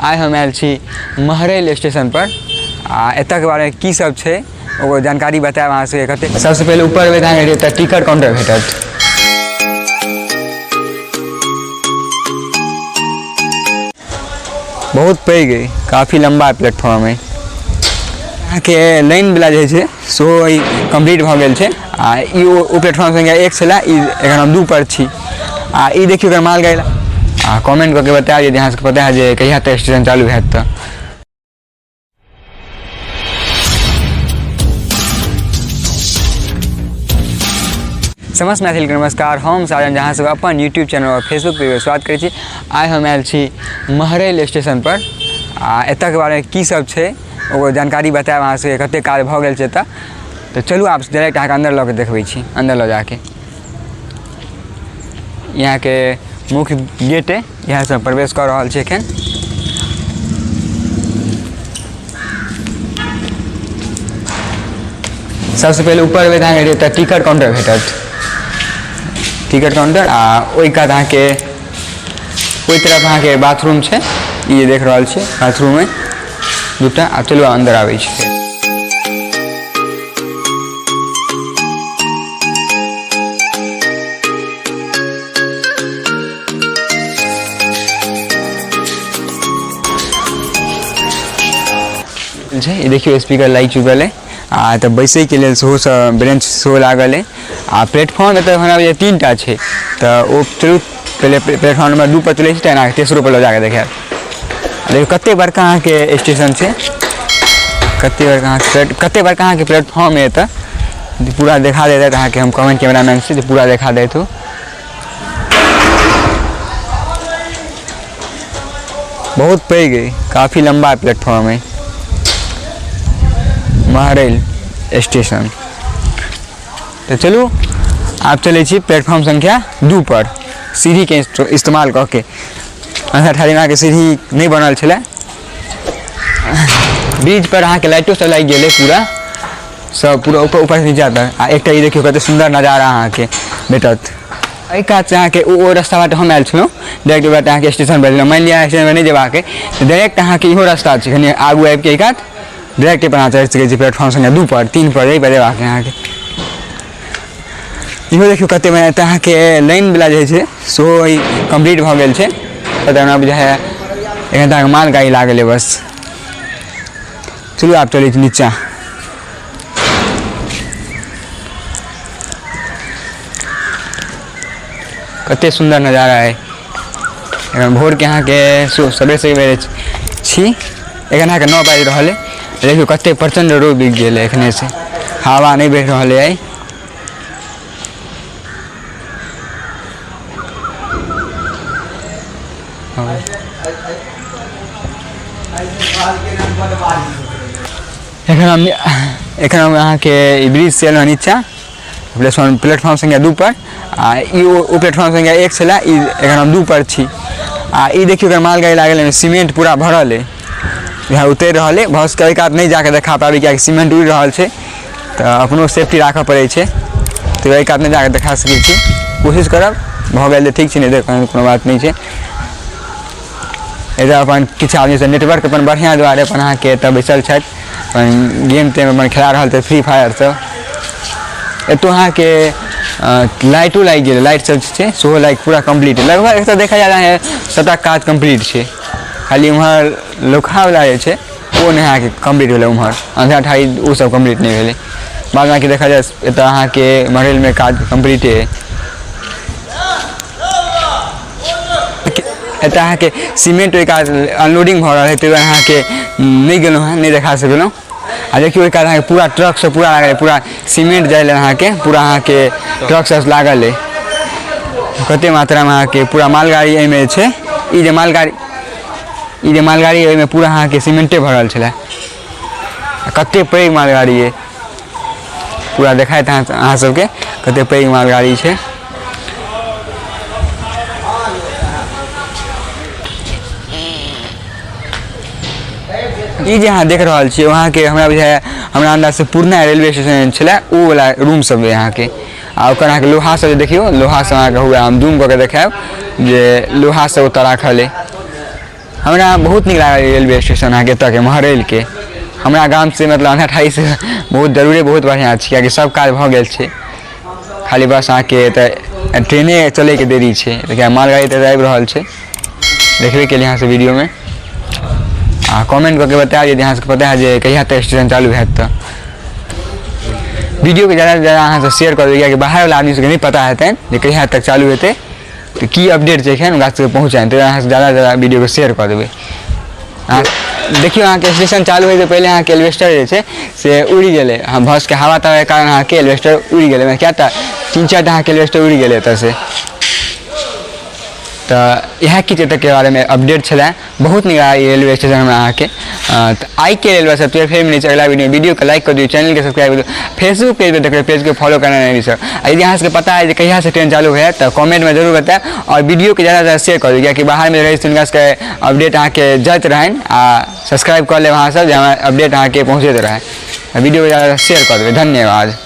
आइ हम आयल छी महरैल स्टेशन पर आ एतऽके बारेमे की सब छै ओकर जानकारी बतायब अहाँ सबके। कते सबसँ पहिले ऊपर एबै तऽ अहाँके एतऽ टिकट काउंटर भेटत। बहुत पैघ अइ, काफी लम्बा प्लेटफॉर्म अइ। अहाँके लाइनवला जे छै सेहो ई कम्प्लीट भऽ गेल छै आ ई ओ प्लेटफॉर्म संख्या 1 छलै, ई एखन हम 2 पर छी। आ ई देखियौ एकर मालगाड़ी। आ कमेंट कऽ के बतायब यदि अहाँ सबके पता है जे कहिया तक स्टेशन चालू हैत। तऽ समस्त मैथिलके नमस्कार, हम साजन जहाँ सब अपन यूट्यूब चैनल और फेसबुक पेज पर स्वागत करै छी। आइ हम आयल छी महरैल स्टेशन पर आ एतऽके बारेमे की सब छै ओकर जानकारी बतायब अहाँ सबके, कते काज भऽ गेल छै एतऽ। तऽ चलू आब डायरेक्ट अहाँके अन्दर लऽ के देखबै छी, अन्दर लऽ जाके। यहाँके मुख्य गेट अइ, इएहसँ प्रवेश कऽ रहल छी एखन। सबसँ पहिले ऊपर एबै तऽ अहाँके एतऽ टिकट काउंटर भेटत, टिकट काउंटर। आ ओहि कात अहाँके ओहि तरफ अहाँके बाथरूम छै, ई जे देख रहल छियै बाथरूम अइ दूटा। आ चलू अन्दर आबै छी। छै ई देखियौ स्पीकर लागि चुकल अइ। आ तऽ बैसैके लेल सेहो सब बेंच सेहो लागल अइ। आ प्लेटफॉर्म एतऽ हमरा बुझाइए 3टा छै, तऽ ओ चलू पहिले प्लेटफॉर्म नंबर 2 पर चलै छी, तहन अहाँके तेसरो पर लऽ जाकऽ देखायब। देखियौ कते बड़का अहाँके स्टेशन छै, कते बड़का अहाँके कते बड़का अहाँके प्लेटफॉर्म अइ एतऽ। पूरा देखा देत अहाँके हम कमेंट कैमरामैन से जे पूरा देखा दैत हो। बहुत पैघ अइ, काफी लम्बा प्लेटफॉर्म अइ महरैल स्टेशन। तऽ चलू आब चलै छी प्लेटफॉर्म संख्या 2 पर, सीढ़ीके इस्तेमाल कऽ के। अंधराठाढ़ीमे अहाँके सीढ़ी नहि बनल छलै। ब्रिज पर अहाँके लाइटो सब लागि गेलै पूरा, सब पूरा ऊपर ऊपर से नीचा तक। आ एकटा ई देखियौ कते सुन्दर नजारा अहाँके भेटत। एहि कातसँ अहाँके ओ रास्ता बाटे हम आयल छलहुँ, डायरेक्ट बाटे अहाँके स्टेशन पर मानि लिअ स्टेशन पर नहि जेबाक अइ तऽ डायरेक्ट अहाँके इहो रास्ता छै, कनि आगू आबिके एहि कात डायरेक्ट एहिपर अहाँ चढ़ि सकै छी प्लेटफॉर्म संख्या 2 पर 3 पर एहि पर जेबाक अइ अहाँके। इहो देखियौ कते बढ़िआँ एतऽ अहाँके लाइनवला जे छै सेहो ई कम्प्लीट भऽ गेल छै। पता हमरा बुझाइए एखन तऽ अहाँके मालगाड़ी लागल अइ बस। चलू आब चलै छी नीचाँ। कते सुन्दर नजारा अइ। एखन भोरके अहाँके सबेरे सबेरे छी, एखन अहाँके 9 बाजि रहल अइ। देखियौ कते प्रचण्ड रौद उगि गेल अइ, एखनेसँ हवा नहि बहि रहल अइ। एखन हम अहाँके ई ब्रिज से एलहुँ नीचा प्लेटफॉर्म संख्या 2 पर। आ ई ओ प्लेटफॉर्म संख्या 1 छलै, ई एखन हम 2 पर छी। आ ई देखियौ एकर मालगाड़ी लागल अइ, सीमेंट पूरा भरल अइ, इएह उतरि रहल अइ। भऽ सकैए एहि कात नहि जाकऽ देखा पाबी कियाकि सीमेंट उड़ि रहल छै, तऽ अपनो सेफ्टी राखऽ पड़ै छै, तऽ एहि कात नहि जाकऽ देखा सकै छी। कोशिश करब, भऽ गेल तऽ ठीक छै, नहि तऽ कोनो बात नहि छै। एतऽ अपन किछु आदमी सब नेटवर्क अपन बढ़िआँ दुआरे अपन अहाँके एतऽ बैसल छथि, अपन गेम तेम अपन खेला रहल छथि फ्री फायर सब। एतौ अहाँके लाइटो लागि गेल, लाइट सब छै सेहो लाइट पूरा कम्प्लीट लगभग। एतऽ देखा जाय सबटा काज कम्प्लीट छै, खाली उम्हर लोकहावला जे छै ओ नहि अहाँके कम्प्लीट भेलै, उम्हर अंधराठाढ़ी ओ सब कम्प्लीट नहि भेलै। बाद बाँकी देखा जाय एतऽ अहाँके महरैलमे काज कम्प्लीटे अइ। एतऽ अहाँके सीमेंट ओहि कात अनलोडिंग भऽ रहल है, ताहि दुआरे अहाँके नहि गेलहुँ हँ, नहि देखा सकलहुँ। आ देखियौ ओहि कात अहाँके पूरा ट्रक सब पूरा लागल अइ, पूरा सीमेंट जाइ लए अहाँके पूरा अहाँके ट्रक सब लागल अइ। कते मात्रामे अहाँके पूरा मालगाड़ी एहिमे छै। ई जे मालगाड़ी ओहिमे पूरा अहाँके सीमेंटे भरल छलै। कते पैघ मालगाड़ी अइ, पूरा देखाइत अहाँ सबके कते पैघ मालगाड़ी छै। ई जे अहाँ देख रहल छियै अहाँके हमरा बुझाइए हमरा अन्दाजसँ पूर्णिया रेलवे स्टेशन छलै ओ वला रूम सब अइ अहाँके। आ ओकर अहाँके लोहा सब जे देखियौ, लोहा सब अहाँके हुए, हम जूम कऽ के देखायब जे लोहा सब ओतऽ राखल अइ। हमरा बहुत नीक लागल रेलवे स्टेशन अहाँके एतऽके महरैलके। हमरा गामसँ मतलब अंधराठाढ़ीसँ बहुत जरूरे बहुत बढ़िआँ छै, किएकि सब काज भऽ गेल छै। खाली बस अहाँके एतऽ ट्रेने चलैके देरी छै, लेकिन मालगाड़ी तऽ आबि रहल छै, देखबे केलियै अहाँ सब वीडियोमे। आ कमेंट कऽ के बतायब यदि अहाँ सबके पता है जे कहिया तक स्टेशन चालू हैत। तऽ वीडियोके ज्यादासँ ज्यादा अहाँ सब शेयर कऽ देबै, किएकि बाहरवला आदमी सबके नहि पता हेतनि जे कहिया तक चालू हेतै, तऽ की अपडेट छै एखन हुनका सबके पहुँचनि। तऽ अहाँ सब ज्यादासँ ज्यादा वीडियोके शेयर कऽ देबै। अहाँ देखियौ, अहाँके स्टेशन चालू होइसँ पहिले अहाँके एल्वेस्टर जे छै से उड़ि गेलै। हँ, भऽ सकै हवा तवाके कारण अहाँके एल्वेस्टर उड़ि गेलै। कए टा, तीन चारि टा अहाँके एल्वेस्टर उड़ि गेलै एतऽसँ। तऽ इएह किछु एतऽके बारेमे अपडेट छलै। बहुत नीक लागल ई रेलवे स्टेशन हमरा अहाँके। तऽ आइके लेल बस एतबे, फेर मिलै छै अगिला वीडियो। वीडियोके लाइक कऽ दियौ, चैनलके सब्सक्राइब कऽ दियौ, फेसबुक पेज पर देखबै पेजके फॉलो करना नहि बिसरब। आ यदि अहाँ सबके पता अइ जे कहियासँ ट्रेन चालू होयत, तऽ कमेंटमे जरूर बतायब आओर वीडियोके ज्यादासँ ज्यादा शेयर कऽ दियौ, किएकि बाहरमे रहै छथिन हुनका सबके अपडेट अहाँके जाइत रहनि। आ सब्सक्राइब कऽ लेब अहाँसब जे हमरा अपडेट अहाँके पहुँचैत रहए। वीडियोके ज्यादासँ ज्यादा शेयर कऽ देबै। धन्यवाद।